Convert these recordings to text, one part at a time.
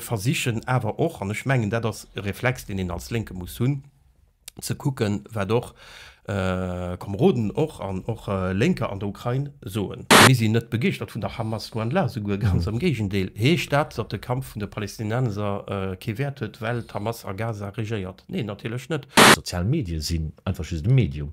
versichen awer och, an ech mengen, dat ass e Reflex, deen een als Lénke muss hunn, ze kucken, wat och Komeroden och an och Lénker an der Ukrain soen. Mir sinn net begeeschtert vun der Hamas, loin de là, souguer ganz am Géigendeel. Heescht dat, datt de Kampf vun de Palästinenser kee Wäert huet, well d'Hamas a Gaza regéiert? Nee, natierlech net. Sozial Medie sinn einfach just e Medium.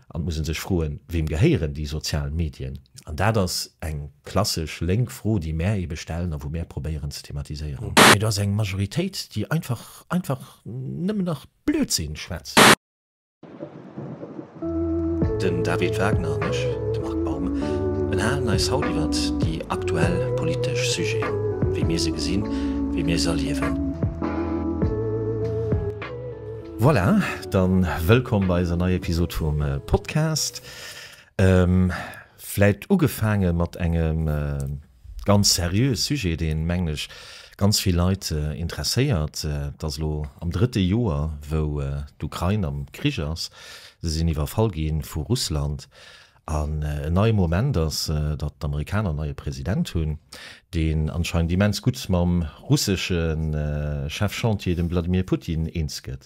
An et muss ee sech froen, Weem gehéieren déi sozial Medien? An dat ass eng klassesch lénk Fro, déi mär eebe stellen a wou mär probéieren ze thematiséieren. Mee do ass eng Majoritéit, déi einfach, einfach nëmmen nach Blödsinn schwätzt. Den David Wagner an ech, de Marc Baum, ënnerhalen eis haut iwwert déi aktuell politesch Sujeten, wéi mir se gesinn, wéi mir se erliewen. Voilà, dann wëllkomm bei eiser neier Episode vum Podcast. Vläit ugefaange mat engem ganz seriöe Sujet, deen, mengen ech, ganz vill Leit interesséiert. Et ass elo am drëtte Joer, wou d'Ukrain am Krich ass. Se sinn iwwerfall gi vu Russland. An en neie Moment ass, datt d'Amerikaner en neie President hunn, deen anscheinend immens gutt mam russesche Chef Chantier, dem Wladimir Putin, eens gëtt.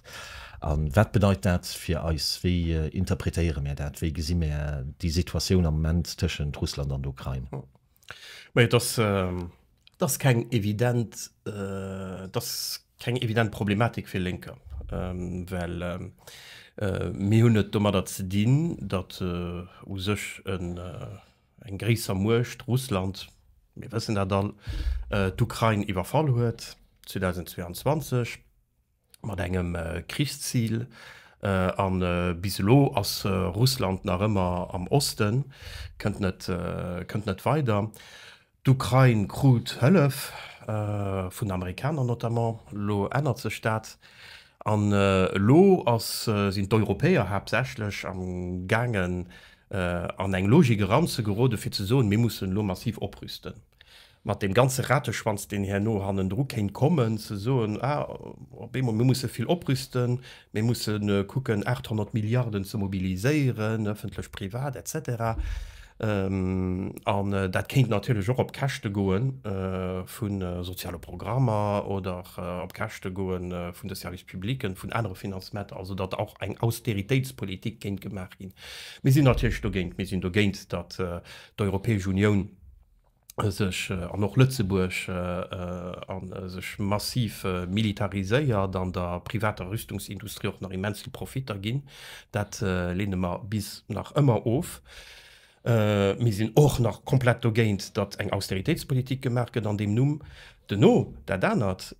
A wat bedeit dat fir eis? Wéi interpretéiere mär dat? Wéi gesi mär déi Situatioun am Moment tëschent Russland an der Ukrain? Mä et ass, et ass keng evident, et ass keng evident Problematik fir Lénker, well mir hunn et domadder ze dinn, datt u sech eng gréisser Muecht, Russland, mir wëssen dat all, d'Ukrain iwwerfall huet 2022. mat engem Krichszil an bis elo ass Russland nach ëmmer am Osten, kënnt net, kënnt net weider. D'Ukrain krut Hëllef vun den Amerikaner notamment, elo ännert sech dat an elo ass, sinn d'Europäer haaptsächlech am gaangen an eng Logik eranzegeroden, fir ze soen, mir mussen elo massiv oprüsten. mat deem ganze Rateschwanz, deen herno hannendru kéint kommen, ze soen, ah, op eemol, mir musse vill oprüsten, mir musse kucken, 800 Milliarden ze mobiliséieren, ëffentlech, privat, et cetera. An dat kéint natierlech och op Käschte goe vu soziale Programmer oder op Käschte goe vun de Services publics, vun anere Finanzementer, also datt och eng Austeritéitspolitik kéint gemaach ginn. Mir sinn natierlech dogéint. Mir sinn dogéint, datt d'Europäesch Unioun, sech, an och Lëtzebuerg, a sech massiv militariséiert an der privater Rüstungsindustrie och nach immens vill Profitter ginn. Dat leene mer bis nach ëmmer of. Mir sinn och nach komplett dogéint, datt eng Austeritéitspolitik gemaach gëtt an deem Numm. Duerno dat anert,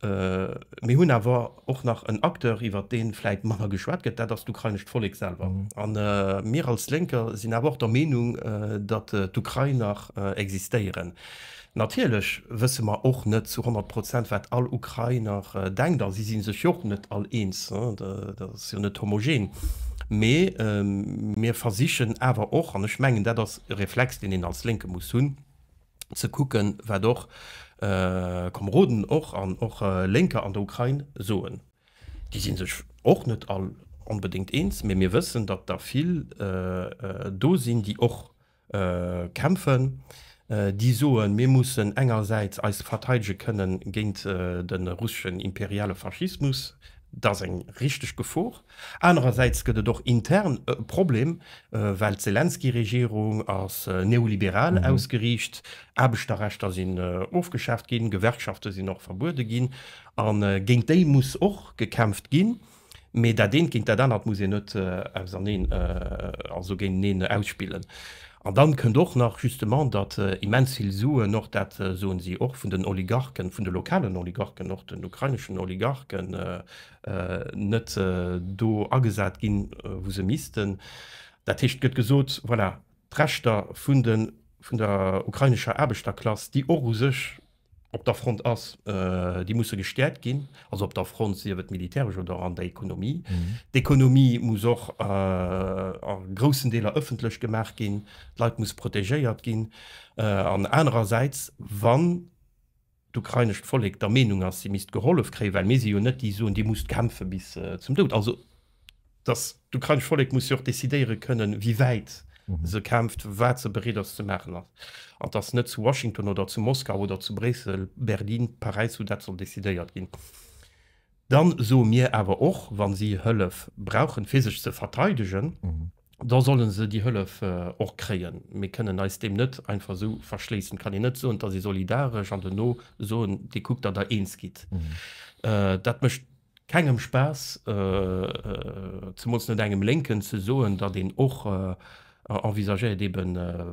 mir hunn awer och nach en Acteur, iwwert dee vläit manner geschwat gëtt, dat ass d'ukrainescht Vollek selwer. A mir als Lénker sinn awer och der Meenung, datt d'Ukrainer existéieren. Natierlech wësse mer och net zu 100 Prozent, wat all Ukrainer denkt, a si si sech jo och net all eens, dat ass jo net homogen. Mee mir versichen awer och, an ech mengen, dat ass e Reflex, deen een als Lénke muss hunn, ze kucken, wat och Komeroden och an och Lénker an der Ukrain soen. Déi si sech och net all onbedéngt eens, mee mir wëssen, datt der vill do sinn, déi och kämpfen, déi soen, mir mussen engersäits eis verteidege kënnen géint de russeschen imperiale Faschismus, Dat ass eng richteg Gefor. Anerersäits gëtt et och intern e Problem, well d'Selenskyj-Regierung ass neoliberal ausgeriicht, Aarbechterrechter sinn ofgeschaaft ginn, Gewerkschafte sinn och verbuede ginn a géint déi muss och gekämpft ginn. Mee dat eent géint dat anert muss een net auserneen, also géinteneen ausspillen. An dann kënnt och nach justement, datt immens vill Suen, och dat soen si och, vun den Oligarchen, vun de lokalen Oligarchen, och den ukraineschen Oligarchen, net do agesat ginn, wou se missten. Dat heescht, et gëtt gesot, voilà, d'Rechter vun de, vun der ukrainescher Aarbechterklass, déi och u sech op der Front ass, déi musse gestäerkt ginn, also op der Front, sief et militäresch oder an der Ekonomie. D'Ekonomie muss och a groussen Deeler ëffentlech gemaach ginn, d'Leit musse protegéiert ginn. An anerersäits, wann d'ukrainescht Vollek der Meenung ass, si misst gehollef kréien, well mir si jo net déi, déi soen, Dir musst kämpfe bis zum Doud, also dass d'ukrainescht Vollek muss jo och decidéiere kënnen, wéi wäit. se kämpft, wat se bereet ass ze maachen. An et ass net zu Washington oder zu Moskau oder zu Bréissel, Berlin, Paräis, wou dat soll decidéiert ginn. Dann soe mir awer och, wa si Hëllef brauchen, fir sech ze verteidegen, da solle se déi Hëllef och kréien. Mir kënnen eis deem net einfach esou verschléissen. Et kann een net soen, et ass ee solidaresch an duerno soen, Dir kuckt, datt Der eens gitt. Dat mécht kengem Spaass, zemools net engem Lénken, ze soen, datt een och envisagéiert, eebe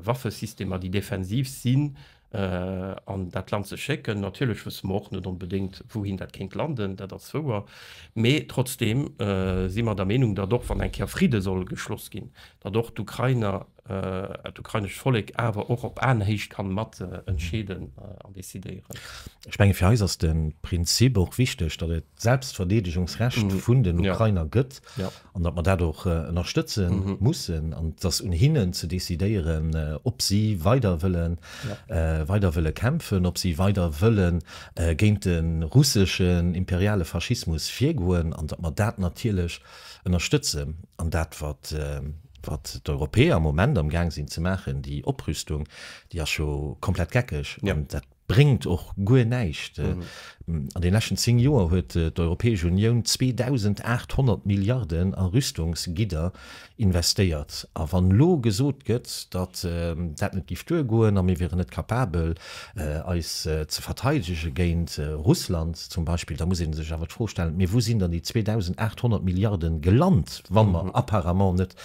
Waffesystemer, déi defensiv sinn, an dat Land ze schécken. Natierlech wësse mer och net onbedéngt, wouhin dat kéint landen, dat ass wouer. Mee trotzdeem si mer der Meenung, datt och wann eng Kéier Fridde soll geschloss ginn, datt och d'Ukrainer, d'ukrainescht Vollek awer och op Aenhéicht kann mat entscheeden an decidéieren. Ech menge fir eis ass de Prinzip och wichteg, datt et d'Selbstverdeedegungsrecht vun den Ukrainer gëtt an datt mer dat och ënnerstëtze mussen an et ass un hinnen ze decidéieren, ob si weider wëlle weider wëlle kämpfen, ob si weider wëlle géint de russeschen imperiale Faschismus virgoen an datt mer dat natierlech ënnerstëtzen. An dat, wat wat d'Europäer am Moment amgaang sinn ze maachen, déi Oprüstung, déi ass jo komplett geckeg an dat Bréngt och guer näischt. An de leschten 10 Joer huet d'Europäesch Unioun 2.800 Milliarden a Rüstungsgidder investéiert. A wann elo gesot gëtt, datt dat net géif duergoen a mir wieren net capabel, eis ze verteidege géint Russland zum Beispill, da muss ee sech awer d'Fro stellen, Mee wou sinn dann déi 2.800 Milliarde gelant, wa mer apparemment net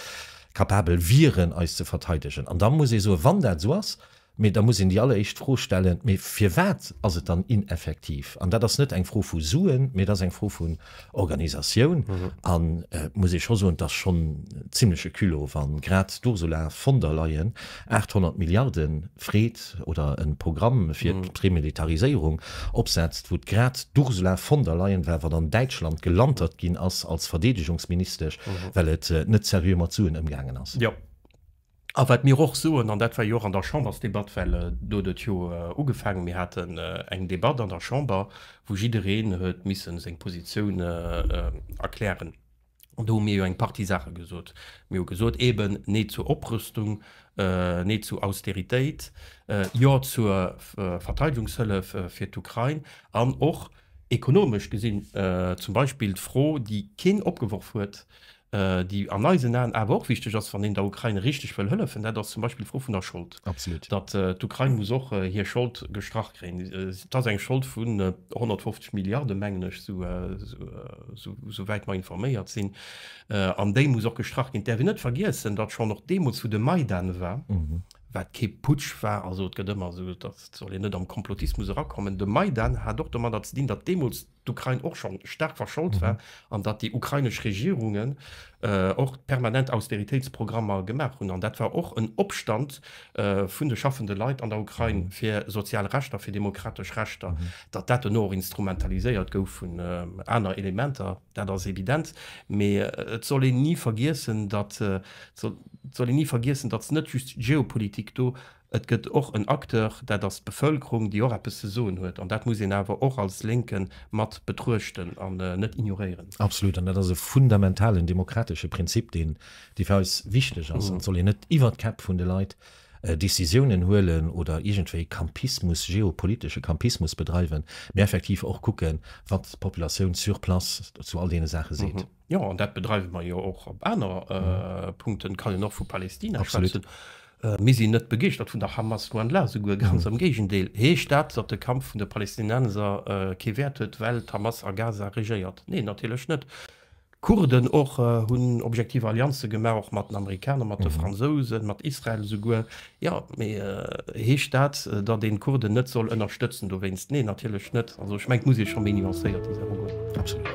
capabel wieren, eis ze verteidegen? An da muss ee soen, wann dat esou ass, Mee da muss een déi alleréischt Fro stellen, Mee firwat ass et dann ineffektiv? An dat ass net eng Fro vu Suen, mee et ass eng Fro vun Organisatioun. An et muss ee scho soen, et ass schonn zimleche Culot, wa grad d'Ursula von der Leyen 800 Milliarde freet oder e Programm fir d'Demilitariséierung opsetzt, wou et grad d'Ursula von der Leyen war, wat an Däitschland gelantert ginn ass als Verdeedegungsministesch, well et net seriö mat Suen ëmgaangen ass. A wat mir och soen, an dat war jo och an der Chambersdebatt, well do huet et jo ugefaangen, mir haten eng Debatt an der Chamber, wou jiddereen huet misse seng Positioun erklären. An do hu mir jo eng Partie Saache gesot. Mir hu gesot eeben, Nee zur Oprüstung, Nee zu Austeritéit, Jo zur Verteidegungshëllef fir d'Ukrain an och ekonomesch gesinn zum Beispill d'Fro, déi keen opgeworf huet, déi an eisen Aen awer och wichteg ass, wann een der Ukrain richteg wëll hëllefen, dat ass zum Beispill d'Fro vun der Schold. Absolut. Datt d'Ukrain muss och hir Schold gestrach kréien. Et ass eng Schold vun 150 Milliarden, mengen ech, sou wäit mer informéiert sinn. An déi muss och gestrach ginn. Et däerf een net vergiessen, datt schonn och deemools, wou de Maidan war, wat kee Putsch war, also et gëtt ëmmer esou, datt soll een net am Komplotismus erakommen, de Maidan hat och domadder ze dinn, datt deemools d'Ukrain och schonn staark verschold war an datt déi ukrainesch Regierungen och permanent Austeritéitsprogrammer gemaach hunn. An dat war och en Opstand vun de schaffende Leit an der Ukrain fir sozial Rechter, fir demokratesch Rechter. Datt dat duerno och instrumentaliséiert gouf vun aner Elementer, dat ass evident. Mee et soll een ni vergiessen, datt, et soll een ni vergiessen, datt net just d'Geopolitik do Et gëtt och en Acteur, dat ass d'Bevölkerung, déi och eppes ze soen huet. An dat muss een awer och als Lénke mat betruechten an net ignoréieren. Absolut. An dat ass e fundamentalen demokratesche Prinzip, deen, dee fir eis wichteg ass. An et soll een net iwwert d'Käpp vun de Leit Décisiounen huelen oder iergendwéi Campismus, geopolitesche Campismus bedreiwen, mee effektiv och kucken, wat d'Populatioun sur place zu all deene Saache seet. Jo, an dat bedreiwe mer jo och op aner Punkten. Et kann een och vu Palästina schwätzen. Mir sinn net begeeschtert vun der Hamas, loin de là, souguer ganz am Géigendeel. Heescht dat, datt de Kampf vun de Palästinenser kee Wäert huet, well d'Hamas a Gaza regéiert? Neen, natierlech net. D'Kurden och hunn objektiv Allianze gemaach, och mat den Amerikaner, mat de Fransousen, mat Israel esouguer. Jo, mee heescht dat, datt een d'Kurden net soll ënnerstëtzen dowéinst? Nee, natierlech net. Also ech mengen, et muss ee scho méi nuancéiert déi Saach ugoen. Absolut.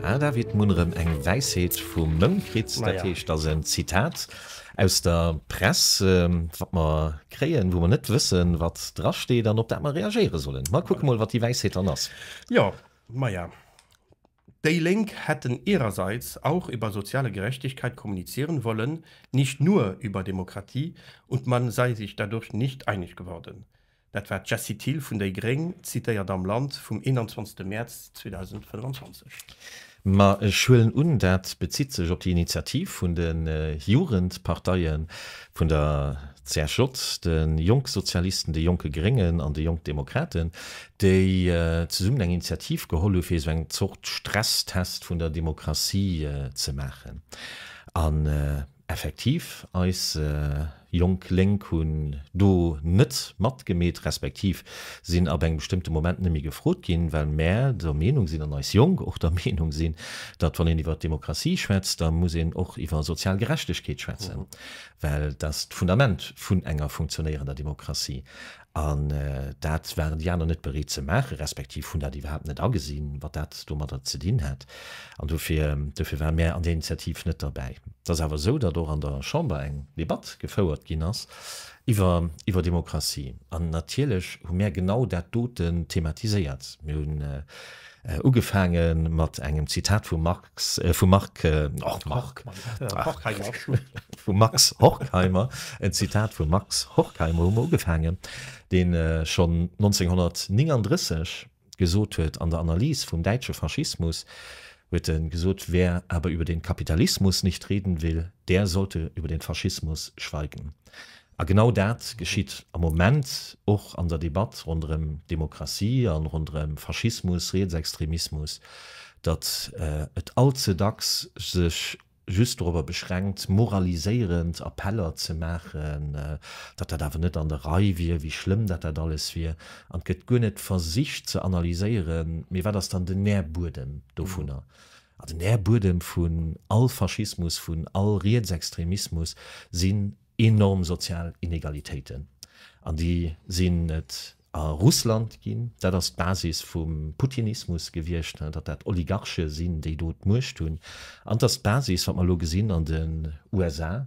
Ah David, mir hunn erëm eng Wäisheet vum Mount kritt. Dat heescht, dat ass en Zitat aus der Press, wat mer kréien, wou mer net wëssen, wat drasteet an op dat mer reagéiere sollen. Ma kucke mol, wat déi Wäisheet dann ass. Jo, Maja, Déi Lénk hätten ihrerseits auch über soziale Gerechtigkeit kommunizieren wollen, nicht nur über Demokratie, und man sei sich dadurch nicht einig geworden. Dat war d'Jessie Thill vun déi gréng, zitéiert am Land vum 21 Mäerz 2025. Ma ech huelen un, dat bezitt sech op déi Initiativ vun de Jugendparteien, vun der CSJ, de Jonksozialisten, de Jonke Gréngen an de Jonkdemokraten, déi zesummen eng Initiativ geholl hu fir esou eng Zort Stresstest vun der Demokratie ze maachen. An Effektiv, eis jonk Lénk hunn do net matgemeet, respektiv sinn ab engem bestëmmte Moment net méi gefrot ginn, well mär der Meenung sinn, an eis Jonk och der Meenung sinn, datt wann een iwwer Demokratie schwätzt, da muss een och iwwer sozial Gerechtegkeet schwätzen, well dat ass d'Fundament vun enger funktionéierender Demokratie. An dat waren déi aner net bereet ze maachen, respektiv hunn dat iwwerhaapt net agesinn, wat dat domadder ze dinn hätt. An dofir, dofir ware mär an där Initiativ net derbäi. Et ass awer esou, datt och an der Chamber eng Debatt gefouert ginn ass iwwer, iwwer Demokratie. An natierlech hu mär genau dat doten thematiséiert. Mir hunn ugefaange mat engem Zitat vum Marx, vum Marc, och Marc, vum Max Horkheimer, en Zitat vum Max Horkheimer hu mer ugefaangen, dee schonn 1939 gesot huet, an der Analys vum däitsche Faschismus huet e gesot, Wer aber über den Kapitalismus nicht reden will, der sollte über den Faschismus schweigen. A genau dat geschitt am Moment och an der Debatt ronderëm Demokratie an ronderëm Faschismus, Rietsextremismus, datt et all ze dacks sech just dorobber beschränkt, moraliséierend Appeller ze maachen, datt dat awer net an der Rei wier, wéi schlëmm dat dat alles wier. An et gëtt guer net versicht ze analyséieren, mee wat ass dann den Nährbuedem dovunner? A den Nährbuedem vun all Faschismus, vun all Rietsextremismus sinn enorm sozial Inegalitéiten. An déi sinn et a Russland ginn. Dat ass d'Basis vum Putinismus gewiescht, datt dat Oligarche sinn, déi do d'Muecht hunn. An et ass d'Basis, wat mer elo gesinn an den USA,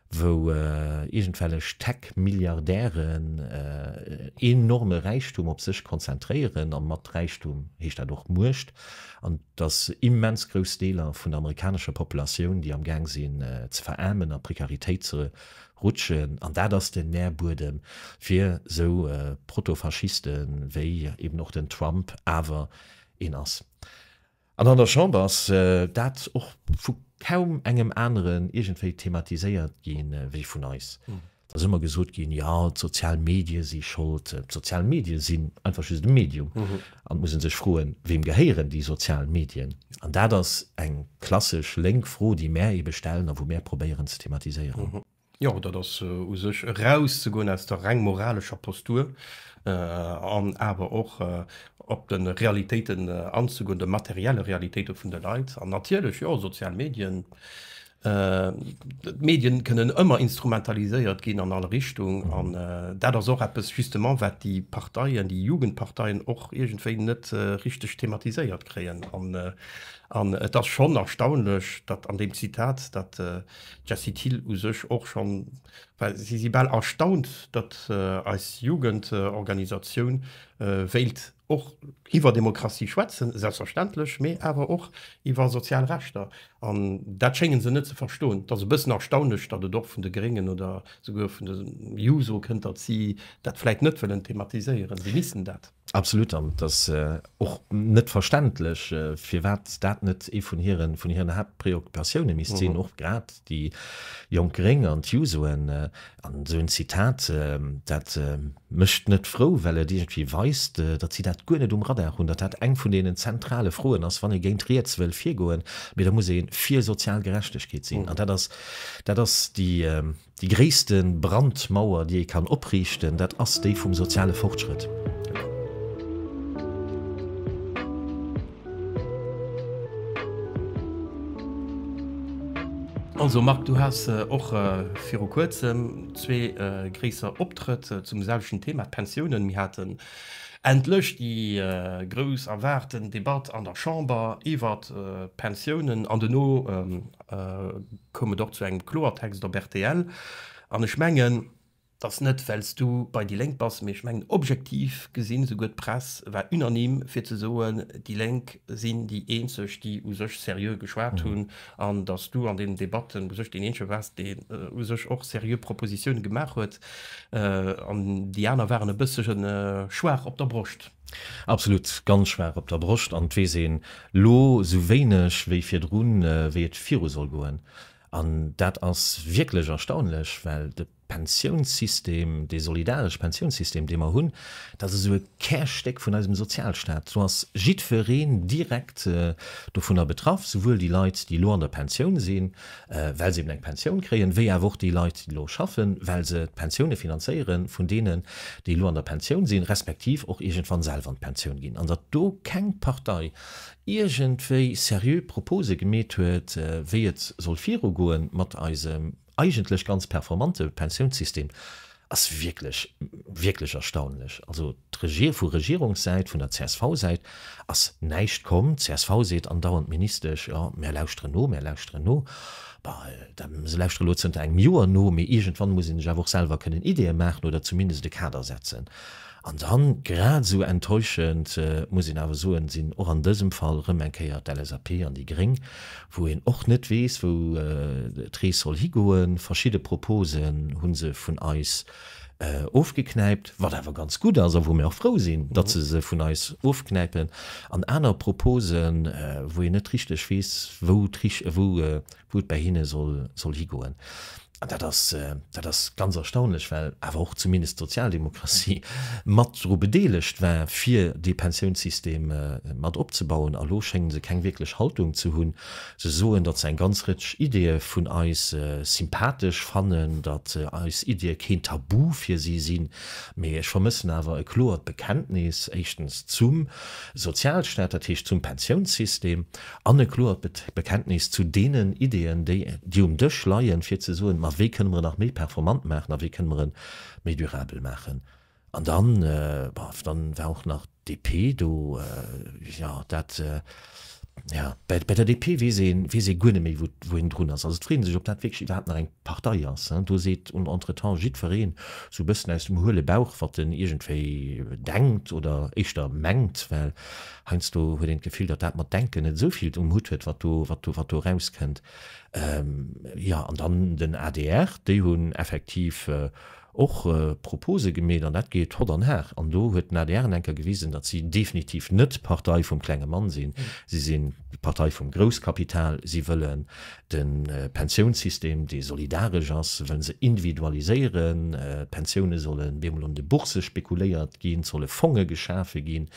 wou iergendwellech Tech-Milliardären enorme Räichtum op sech konzentréieren, a mat Räichtum heescht dat och Muecht, an datt immens grouss Deeler vun der amerikanescher Populatioun, déi am Gaang sinn ze veraarmen, a Prekaritéit ze rutschen. An dat ass den Nährbuedem fir esou Protofaschiste wéi eben och den Trump awer een ass. An an der Chamber ass dat och vu kaum engem aneren iergendwéi thematiséiert gi wéi vun eis. Et ass ëmmer gesot ginn, jo, d'sozial Medie si Schold. D'sozial Medie sinn einfach just e Medium. An et muss ee sech froen, Weem gehéieren déi sozial Medien? An dat ass eng klassesch lénk Fro, déi mär ebe stellen a wou mär probéieren ze thematiséieren. Jo, dat ass u sech erauszegoen aus der reng moralescher Postur an awer och op de Realitéiten anzegoen, de materielle Realitéite vun de Leit. An natierlech, jo, sozial Medien, d'Medien kënnen ëmmer instrumentaliséiert ginn an all Richtung. An dat ass och eppes justement, wat déi Parteien, déi Jugendparteien och iergendwéi net richteg thematiséiert kréien. An et ass schonn erstaunlech, datt an deem Zitat, dat D'Jessie Thill u sech och schonn, well si si bal erstaunt, datt eis Jugendorganisatioun wéilt och iwwer Demokratie schwätzen, selbstverständlech, mee awer och iwwer sozial Rechter. An dat schénge se net ze verstoen. Et ass e bëssen erstaunlech, datt et och vun de Gréngen oder souguer vun de Juso kënnt, datt si dat vläit net wëllen thematiséieren. Si missten dat. Absolut, an et ass och net verständlech, firwat dat net ee vun hiren, vun hiren Haaptpreoccupatioune misst sinn, och grad déi jonk Gréng an d'Jusoen. An esou en Zitat, dat mécht net frou, well et iergendwéi weist, datt si dat guer net um Radar hunn, datt dat eng vun deenen zentrale Froen ass, wann ee géint riets wëll virgoen, mee da muss ee fir sozial Gerechtegkeet sinn. An dat ass, dat ass déi, Déi gréisste Brandmauer, déi ee kann opriichten, dat ass déi vum soziale Fortschrëtt. Also Marc, du has och viru kuerzem zwee gréisser Optrëtt zum selwechten Thema, d'Pensiounen. Mir haten endlech déi grouss erwaarten Debatt an der Chamber iwwert d'Pensiounen an dono koum et och zu engem Kloertext op rtl. An ech mengen. Et ass net, well s du bei déi Lénk bass, mee ech mengen objektiv gesinn, souguer d'Press war unanime fir ze soen, déi Lénk sinn déi eenzeg, déi u sech seriö geschwat hunn an datt s du an deenen Debatten u sech deen eenzege waars, deen u sech och seriö Propositioune gemaach huet an déi aner waren e bëssche schwaach op der Broscht. Absolut, ganz schwaach op der Broscht an et weess een lo sou wéineg wéi virdrun, wéi et viru soll goen. An dat ass wierklech erstaunlech, well de Pensiounssystem, dee solidaresche Pensiounssystem, dee mer hunn, dat ass esou e Kärstéck vun eisem Sozialstaat. Do ass jiddwereen direkt dovunner betraff, souwuel déi Leit, déi elo an der Pensioun sinn, well se eben eng Pensioun kréien, wéi awer och déi Leit, déi elo schaffen, well se d'Pensioune finanzéiere vun deenen, déi elo an der Pensioun sinn, respektiv och iergendwann selwer an d'Pensioun ginn. An datt do keng Partei iergendwéi seriö Propose gemeet huet, wéi et soll virugoen mat eisem eigentlech ganz performante Pensiounssystem, ass wierklech, wierklech erstaunlech. Also d'Regier, vu Regierungssäit, vun der CSV-Säit ass näischt komm. D'CSV seet andauernd, d'Ministesch, jo, mär lauschteren no, mär lauschteren no. Bon, da, se lauschtere lo zënter engem Joer no, mee iergendwann muss ee sech awer och selwer kënnen Ideeë maachen oder zumindest e Kader setzen. An dann, grad esou enttäuschend, muss een awer soen, sinn och an dësem Fall erëm eng Kéier d'LSAP an déi Gréng, wou een och net weess, wou d'Rees soll higoen. Verschidde Proposen hu se vun eis ofgeknäipt, wat awer ganz gutt ass a wou mir och frou sinn, datt se se vun eis ofknäipen. An aner Proposen, wou een net richteg weess, wou et bäi hinne soll higoen. An dat ass, dat ass ganz erstaunlech, well awer och zumindest d'Sozialdemokratie mat dru bedeelegt war, fir dee Pensiounssystem mat opzebauen. A lo schénge se keng wierklech Haltung ze hunn. Se soen, datt se eng ganz Rëtsch Ideeë vun eis sympathesch fannen, datt eis Ideeë keen Tabu fir si sinn. Mee ech vermëssen awer e kloert Bekenntnis, éischtens zum Sozialstaat, dat heescht zum Pensiounssystem, An e kloert Bekenntnis zu deenen Ideeën, déi déi um Dësch leien, fir ze soen, ma wéi kënne mer en nach méi performant maachen a wéi kënne mer e méi durabel maachen. An dann, bon, dann war och nach d'DP do, jo, dat, jo, bäi der DP weess ee weess ee guer net méi, wou wou een drun ass. Also et freet ee sech, ob dat wierklech iwwerhaapt nach eng Partei ass. Do seet un entretemps jiddwereen esou e bëssen aus dem huele Bauch, wat en iergendwéi denkt oder éischter mengt, well Heiansdo huet een d'Gefill, datt dat mat Denken net esou vill um Hutt huet, wat do, wat do, wat do erauskënnt. Jo, an dann den adr, déi hunn effektiv och Propose gemeet an dat geet hott an har. An do huet den adr en enker gewisen, datt si definitiv net d'Partei vum klenge Mann sinn. Si sinn d'Partei vum Grousskapital. Si wëllen De Pensiounssystem, dee solidaresch ass, wëllen se individualiséieren. D'Pensioune sollen bemol un de Boursse spekuléiert ginn, et solle Fonge geschafe ginn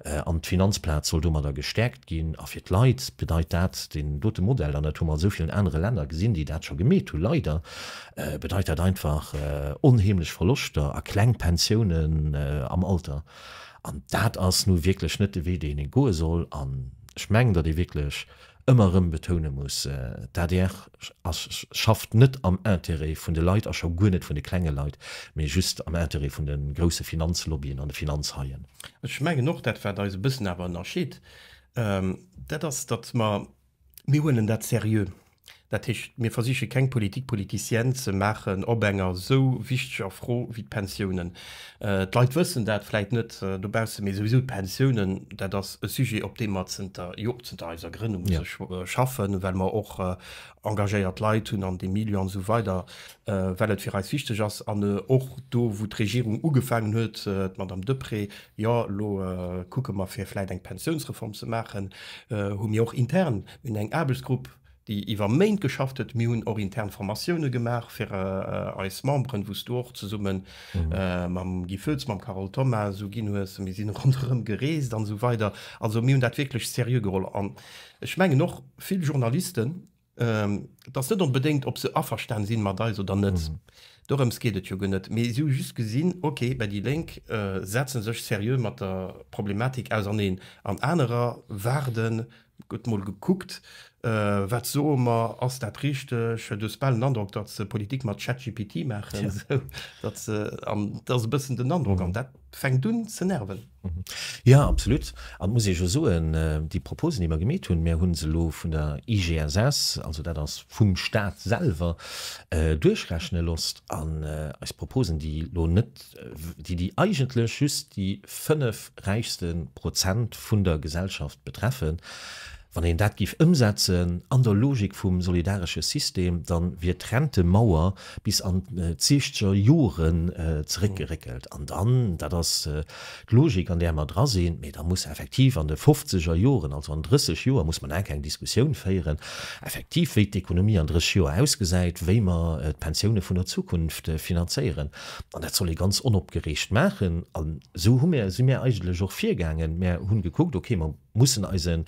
an d'Finanzplaz soll domadder gestäerkt ginn. A fir d'Leit bedeit dat, deen dote Modell, an dat hu mer a sou villen anere Länner gesinn, déi dat scho gemeet hunn, leider, bedeit dat einfach onheemlech Verloschter a kleng Pensiounen am Alter. An dat ass nu wierklech net de Wee, deen ee goe soll. An ech mengen, datt ee wierklech ëmmer erëm betoune muss, d'ADR schafft net am Intérêt vun de Leit a scho guer net vun de klenge Leit, mee just am Intérêt vun de grousse Finanzlobbyen an de Finanzhaien. Ech mengen och, dat wat eis e bëssen awer ënnerscheet, dat ass, datt mer, mir huelen dat seriö. Dat heescht, mir versiche keng Politique politicienne ze maachen op enger esou wichteger Fro wéi d'Pensiounen. D'Leit wëssen dat vläit net dobaussen, mee souwisou d'Pensiounen, dat ass e Sujet, op deem mer zënter, jo, zënter eiser Grënnung u sech schaffen, well mer och engagéiert Leit hunn an deem Milieu an esou weider, well et fir eis wichteg ass. An och do, wou d'Regierung ugefaangen huet, d'Madame Deprez, jo, elo kucke mer fir vläit eng Pensiounsreform ze maachen, hu mir och intern, mir hunn eng Aarbechtsgrupp, déi iwwer Méint geschafft huet. Mir hunn och intern Formatioune gemaach fir eis Memberen, wou s du och zesumme mam Guy Foetz, mam Carole Thoma esou ginn hues. Mir sinn ronderëm gereest an esou weider. Also mir hunn dat wierklech seriö geholl. An ech mengen och vill Journalisten, et ass net onbedéngt, ob se averstan sinn mat eis oder net, dorëms geet et jo guer net, mee si hu just gesinn, okay, bei déi Lénk setze sech seriö mat der Problematik auserneen an anerer waarden, gëtt mol gekuckt. Wat soe mer? Ass dat richteg? Du hues bal den Androck, datt se Politik mat ChatGPT maachen, esou datt se, an dat ass e bëssen den Androck, an dat fänkt un ze nerven. Jo, absolut. An et muss ee jo soen, déi Proposen, déi mer gemeet hunn, mir hu se elo vun der IGSS, also dat ass vum Stat selwer, duerchrechne looss. An eis Proposen, déi elo net, déi déi eigentlech just déi 5 räichste Prozent vun der Gesellschaft betreffen, Wann een dat géif ëmsetzen an der Logik vum solidaresche System, dann wier d'Rentemauer bis an d'siechzeger Joren zeréckgeréckelt. An dann, dat ass d'Logik an där mer dra sinn, mee da muss effektiv an de fofzeger Joren, also an 30 Joer, muss mer nach eng Diskussioun féieren, effektiv wéi d'Ekonomie an 30 Joer ausgesäit, wéi mer d'Pensioune vun der Zukunft finanzéieren. An dat soll ee ganz onopgereegt maachen. An esou hu mir, si mir eigentlech och virgaangen. Mir hunn gekuckt, okay, mer mussen eisen,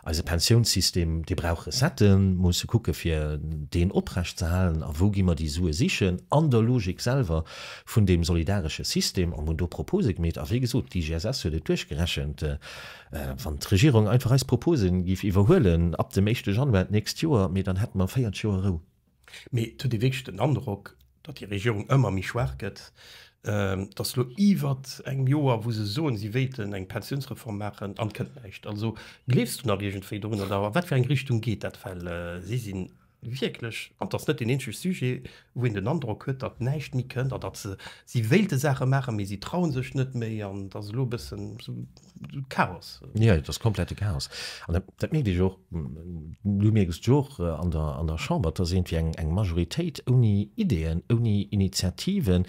eise Pensiounssystem, dee brauch Recetten, musse kucke fir deen oprecht ze halen. A wou gi mer déi Sue sichen? An der Logik selwer vun deem solidaresche System. An hunn do Propose gemeet. A wéi gesot, d'IGSS huet et duerchgerechent, Wann d'Regierung einfach eis Propose géif iwwerhuelen ab dem éischte Januar d'nächst Joer, mee dann hätte mer 40 Joer Rou. Mee et huet ee wierklech den Androck, datt déi Regierung ëmmer méi schwaach gëtt. Et ass elo iwwert engem Joer, wou se soen, si wéilten eng Pensiounsreform maachen, an et kënnt näischt. Also gleefs du nach iergendwéi dorun oder a wat fir eng Richtung geet dat? Well si si wierklech, an et ass net deen eenzege Sujet, wou een den Androck huet, datt näischt méi kënnt an datt se, si wéilte Saache maachen, mee si traue sech net méi an et ass elo e bëssen esou Chaos. Jo, et ass komplette Chaos. An dat, dat mierkt ee jo och, du mierks et jo och an der, an der Chamber, et ass iergendwéi eng, eng Majoritéit ouni Ideeën, ouni Initiativen.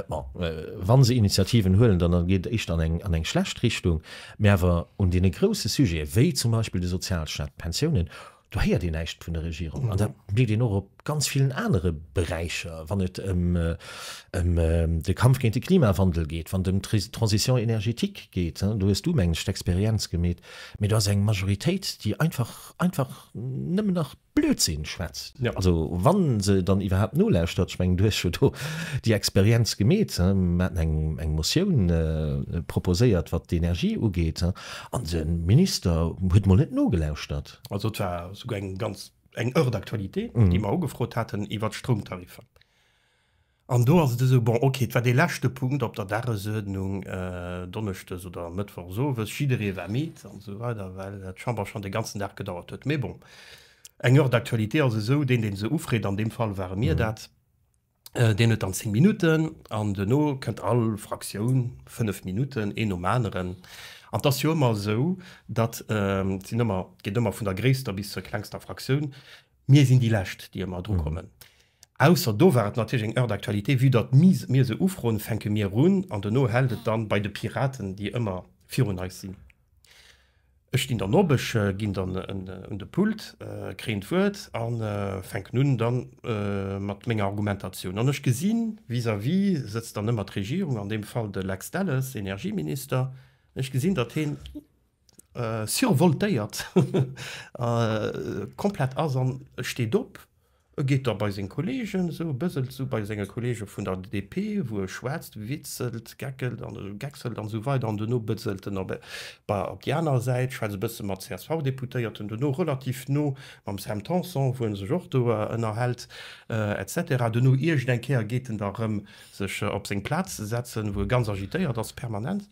Bon, wa se Initiativen huelen, dann geet et éischter an eng, an eng schlecht Richtung. Mä awer un deene grousse Sujete wéi zum Beispill de Sozialstaat, d'Pensiounen, Do héiert een näischt vun der Regierung. An dat mierkt een och op ganz villen anere Beräicher, wann et ëm de Kampf géint de Klimawandel geet, wann et ëm d'Transition énergétique geet. Do hues du, mengen ech, d'Experienz gemeet. Mee do ass eng Majoritéit, déi einfach, einfach nëmmen nach Blödsinn schwätzt. Also wa se dann iwwerhaapt nolauschtert, ech mengen, du hues jo do déi Experienz gemeet, mer haten eng Motioun proposéiert, wat d'Energie ugeet, an de Minister huet mol net nogelauschtert. Also et war souguer eng ganz, eng Heure d'actualité, déi mer ugefrot haten iwwert d'Stroumtariffer. An do ass et esou, bon, okay, et war dee leschte Punkt op der Dagesuerdnung, donneschdes oder mëttwochs owes, jidderee war midd an esou weider, well d'Chamber schonn de ganzen Dag gedauert huet. Mee bon, eng Heure d'actualité ass esou, deen, dee se ufreet, an deem Fall ware mir dat, Deen huet dann 10 Minutten an duerno kënnt all Fraktioun 5 Minutten, een nom aneren. An et ass jo ëmmer esou, datt, et sinn ëmmer, et geet ëmmer vun der gréisster bis zur klengster Fraktioun, mir sinn déi Lescht, déi ëmmer drukommen. Ausser do war et natierlech eng Heure d'actualité, vue datt mir se ufroen, fänke mir un an duerno hält et dann bei de Piraten, déi ëmmer virun eis sinn. Ech stinn dann op, ech ginn dann un de Pult, kréien d'Wuert a fänken un da mat menger Argumentatioun. An ech gesinn, vis-à-vis sëtzt dann ëmmer d'Regierung, an deem Fall de Lex Delles, Energieminister. Ech gesinn, datt hien survoltéiert komplett ass an e steet op E geet da bei seng Kolleegen, esou e bëselt esou bei senge Kolleege vun der DP, wou e schwätzt, witzelt, geckelt an geckselt an esou weider an duerno bëselt en op op déi aner Säit, schwätzt e bësse mat CSV-Deputéierten, duerno relativ no mam Sam Tanson, wou e sech och do ënnerhält, et cetera. Duerno iergend eng Kéier geet en da erëm sech op seng Plaz setzen, wou e ganz agitéiert ass permanent.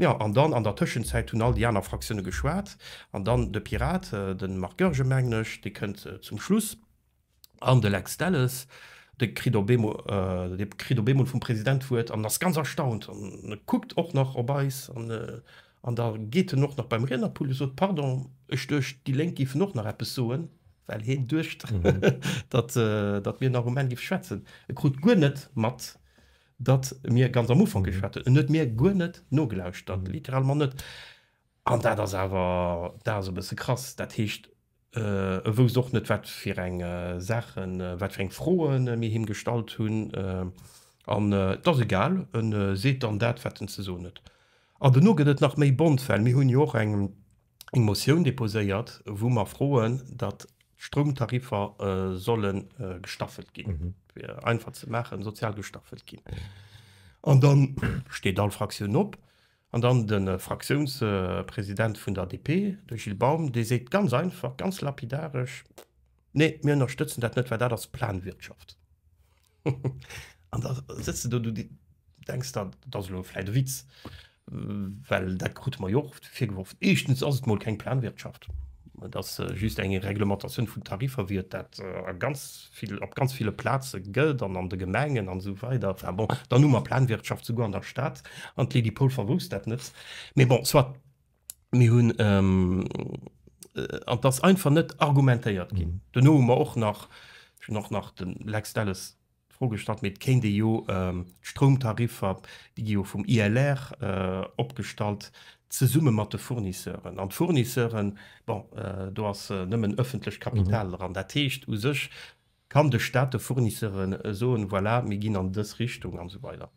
Jo, an dann an der Tëschenzäit hunn all déi aner Fraktioune geschwat an dann de Pirat, de Marc Goergen, mengen ech, dee kënnt zum Schluss. An de Lex Delles, dee kritt op eemol, dee kritt op eemol vum President d'Wuert an ass ganz erstaunt an e kuckt och nach op eis an, an da geet en och nach beim Riednerpult a sot, Pardon, ech duecht, déi Lénk géifen och nach eppes soen, well hien duecht, datt, datt mir nach um Enn géife schwätzen. E krut guer net mat, datt mir ganz am Ufank geschwat hunn. En huet mir guer net nogelauschtert, littéralement net. An dat ass awer, dat ass e bësse krass. Dat heescht, E wousst och net, wat fir eng Saachen, wat fir eng Froe mir him gestallt hunn. An et ass egal, e seet dann dat, wat en ze soen huet. An dono gëtt et nach méi bont, well mir hunn jo och eng Motioun deposéiert, wou mer froen, datt d'Stroumtariffer solle gestaffelt ginn, fir einfach ze maachen, sozial gestaffelt ginn. An da steet all Fraktioun op. An dann de Fraktiounspresident vun der DP, de Gilles Baum, dee seet ganz einfach, ganz lapidaresch, Nee, mir ënnerstëtzen dat net, well dat ass Planwirtschaft. An da sëtz de do, du denks der, dat ass elo vläicht e Witz, well dat krute mer jo och virgeworf. Éischtens ass et mol keng Planwirtschaft, et ass just eng Reglementatioun vun Tariffer, wéi et dat a ganz vill, op ganz ville Plaze gëtt an an de Gemengen an esou weider. Enfin bon, dann hu mer Planwirtschaft souguer an der Stad an d'Lydie Polfer wousst dat net. Mee bon, soit, mir hunn, an et ass einfach net argumentéiert ginn. Duerno hu mer och nach, ech hunn och nach dem Lex Delles d'Fro gestallt, mee et kéint ee jo d'Stroumtariffer, déi gi jo vum ILR opgestallt, zesumme mat de Fournisseuren. An d'Fournisseuren, bon, do ass nëmmen ëffentlecht Kapital dran. Dat heescht, u sech kann de Staat de Fournisseure soen, voilà, mir ginn an dës Richtung an esou weider.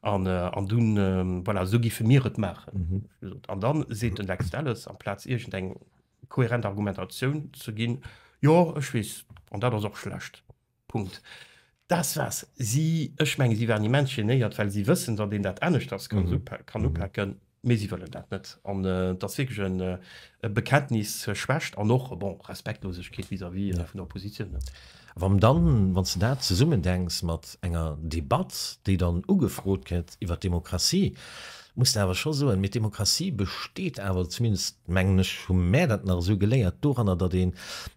An, an dunn, voilà, esou géife mir et maachen. An da seet den Lex Delles, amplaz iergendeng kohärent Argumentatioun ze ginn, jo, ech weess, an dat ass och schlecht. Punkt. Das war's. Si, ech mengen, si waren immens genéiert, well si wëssen, datt een dat aneschters kann upaken, mee si wëllen dat net. An et ass wierklech e Bekenntnis zur Schwächt an och, bon, Respektlosegkeet vis-à-vis vun der Oppositioun. Wann dann, wann s de dat zesummendenks mat enger Debatt, déi dann ugefrot gëtt iwwer d'Demokratie, muss de awer scho soen, mee d'Demokratie besteet awer, zumindest mengen ech, hu mär dat nach esou geléiert, doranner, datt een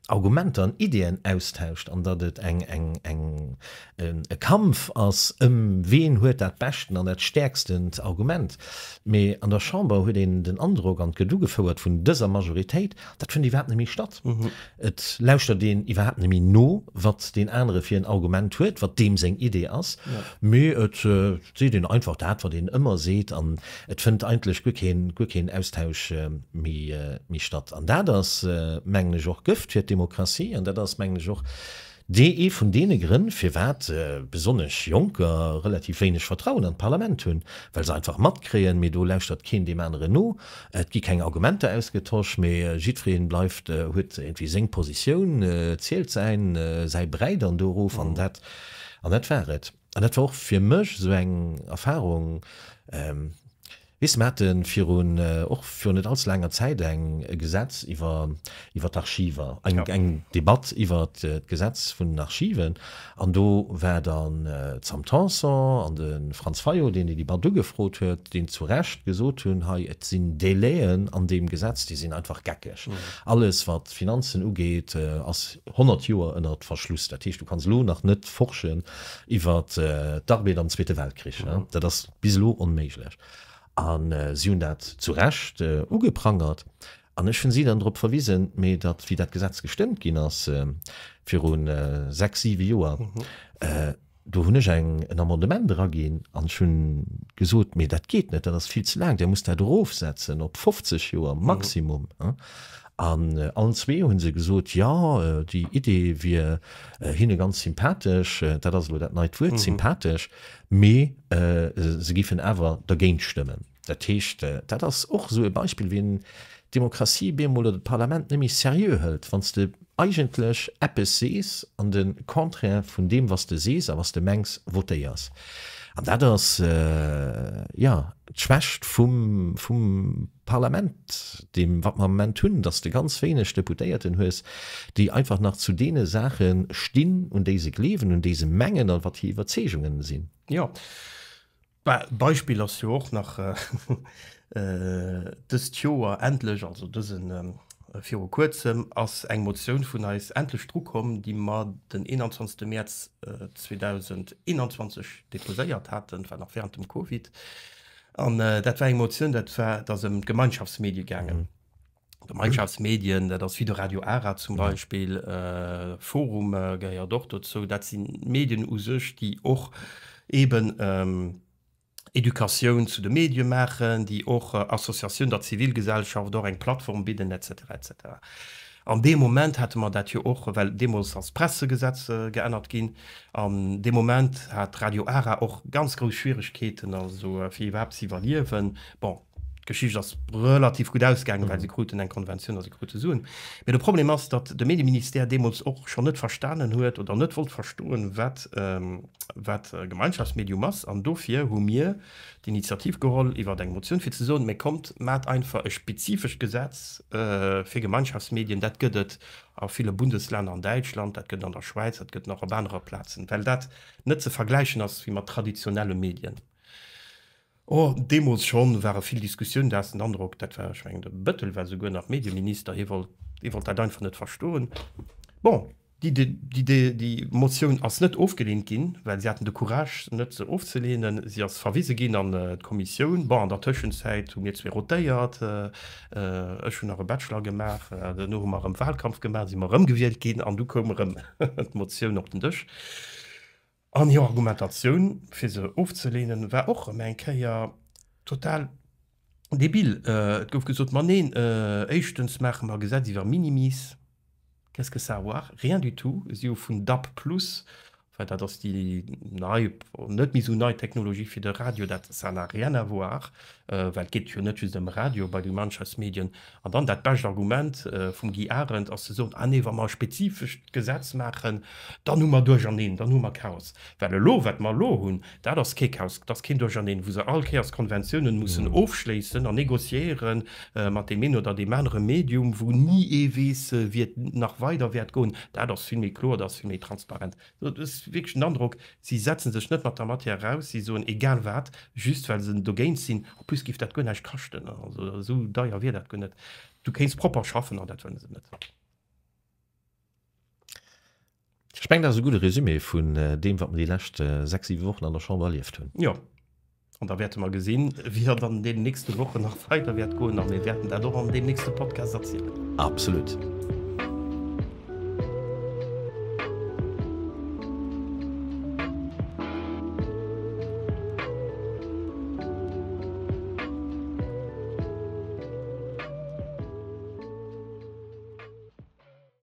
Argumenter an Ideeën austauscht an datt et eng, eng, eng, e Kampf ass ëm ween huet dat beschten an dat stäerkstent Argument. Mee an der Chamber huet een den Androck, an et gëtt ugefouert vun dëser Majoritéit, dat fënnt iwwerhaapt net méi statt. Et lauschtert een iwwerhaapt net méi no, wat deen anere fir en Argument huet, wat deem seng Idee ass, mee et seet een einfach dat, wat een ëmmer seet an et fënnt eigentlech guer keen, guer keen Austausch méi, méi statt. An dat ass, mengen ech, och Gëft fir d'Demokratie an dat ass, mengen ech, och dee ee vun deene Grënn, firwat besonnesch Jonker relativ wéineg Vertrauen an d'Parlament hunn, well se einfach matkréien, mee do lauschtert keen deem aneren no, et gi keng Argumenter ausgetosch, mee jiddweree bleift, huet iergendwéi seng Positioun, zielt säin, säi Bräi dann do erof an dat, an dat war et. An dat war och fir mech esou eng Erfahrung, weess de, mer hate virun, och virun net allze laanger Zäit eng, e Gesetz iwwer, iwwer d'Archiver, eng, eng Debatt iwwer d'Gesetz vun den Archiven. An do war dann d'Sam Tanson an de Franz Fayot, deen déi Debatt ugefrot huet, deen zu Recht gesot hunn, hei, et sinn Délaiën an deem Gesetz, déi sinn einfach geckeg. Alles, wat d'Finanzen ugeet, ass 100 Joer ënner Verschluss. Dat heescht, du kanns elo nach net forschen iwwer d'Arbed am Zweete Weltkrich. Dat ass bis elo onméiglech. A si hunn dat zu Recht ugeprangert. An ech hunn si dann drop verwisen, mee datt, wéi dat Gesetz gestëmmt ginn ass viru sechs, siwe Joer, do hunn ech eng, en Amendement eraginn an ech hunn gesot, mee dat geet net, dat ass vill ze laang, Dir musst dat erofsetzen op 50 Joer maximum. An allen zwee hu se gesot, jo, déi Idee wier hinne ganz sympathesch, dat ass elo dat neit Wuert, sympathesch, mee se giffen awer dergéint stëmmen. Dat heescht, dat ass och esou e Beispill, wéi een d'Demokratie bemol oder d'Parlament net méi seriö hëlt, wann s de eigentlech eppes sees an de Contraire vun deem, wat s de sees a wat s de mengs, votéiers. An dat ass, jo, d'Schwächt vum, vum Parlament, deem wat mer am Moment hunn, dass de ganz wéineg Deputéierten hues, déi einfach nach zu deene Saache stinn, un déi se gleewen, un déi se mengen a wat hir Iwwerzeegungen sinn. Jo, Beispill ass jo och nach dëst Joer endlech, also dësen, viru Kuerzem ass eng Motioun vun eis endlech drukomm, déi mer den 21. Mäerz 2021 deposéiert haten, war nach während dem Covid, An dat war eng Motioun, dat war, et ass ëm d'Gemeinschaftsmedie gaangen. Gemeinschaftsmedien, dat ass wéi de Radio Ara zum Beispill, Forum gehéiert och dozou. Dat si Medien u sech, déi och eeben Educatioun zu de Medie maachen, déi och Associatioun der Zivilgesellschaft och eng Plattform bidden, et cetera, et cetera. An deem Moment hate mer dat jo och, well deemools ass d'Pressegesetz geännert ginn, an deem Moment hat Radio Ara och ganz grouss Schwieregkeeten, also fir iwwerhaapt ze iwwerliewen. Bon, D'Geschicht ass relativ gutt ausgaangen, well se kruten eng Konventioun a se krute Suen. Mee de Problem ass, datt de Medieministère deemools och schonn net verstanen huet oder net wollt verstoen, wat wat e Gemeinschaftsmedium ass. An dofir hu mir d'Initiativ geholl iwwer eng Motioun, fir ze soen, Mä kommt, maacht einfach e spezifescht Gesetz fir Gemeinschaftsmedien. Dat gëtt et a ville Bundeslänner an Däitschland, dat gëtt et an der Schwäiz, dat gëtt et nach op anere Plazen, well dat net ze vergläichen ass wéi mat traditionelle Medien. Oh, deemools schonn ware vill Diskussiounen, du has den Androck, dat war, ech mengen, de Bettel war souguer nach Medieminister, hie wollt, hie wollt dat einfach net verstoen. Bon, déi, déi, déi, déi Motioun ass net ofgeleent ginn, well si haten de Courage, net se ofzeleenen. Si ass verwise ginn an d'Kommissioun. Bon, an der Tëschenzäit hu mir zwee rotéiert, ech hunn nach e Bachelor gemaach, duerno hu mer erëm Wahlkampf gemaach, si mer erëmgewielt ginn an du koum erëm d'Motioun op den Dësch. An hir Argumentatioun, fir se ofzeleenen, war och erëm eng Kéier total debil. Et gouf gesot, Ma neen, éischtens maache mer e Gesetz iwwer Minimis. Qu'est-ce que ça a à voir? Rien du tout. Si hu vun DAB plus, enfin dat ass déi nei, net méi esou nei Technologie fir de Radio, dat ça n'a rien à voir, well et geet jo net just ëm Radio bei de Gemeinschaftsmedien. An dann dat bescht Argument vum Guy Arendt ass ze soen, ah nee, wa mer e spezifescht Gesetz maachen, dann hu mer Duercherneen, dann hu mer Chaos. Well elo, wat mer elo hunn, dat ass kee Chaos, dat ass keen Duercherneen, wou se all Kéiers Konventiounen mussen ofschléissen an négociéiere mat deem een oder deem anere Medium, wou ni ee weess, wéi et nach weider wäert goen. Dat ass vill méi kloer, dat ass vill méi transparent. Du hues wierklech den Androck, si setze sech net mat der Matière eraus, si soen egal wat, just well se dogéint sinn. En plus géif dat guer näischt kaschten, also esou deier wier dat guer net. Du kéints propper schaffen an dat wëlle se net. Ech mengen, dat ass e gudde Résumé vun deem, wat mer déi lescht 6, 7 Wochen an der Chamber erlieft hunn. Jo, an da wäerte mer gesinn, wéi et an deenen nächste Wochen nach weider wäert goen a mir wäerten dat och an deem nächste Podcast erzielen. Absolut.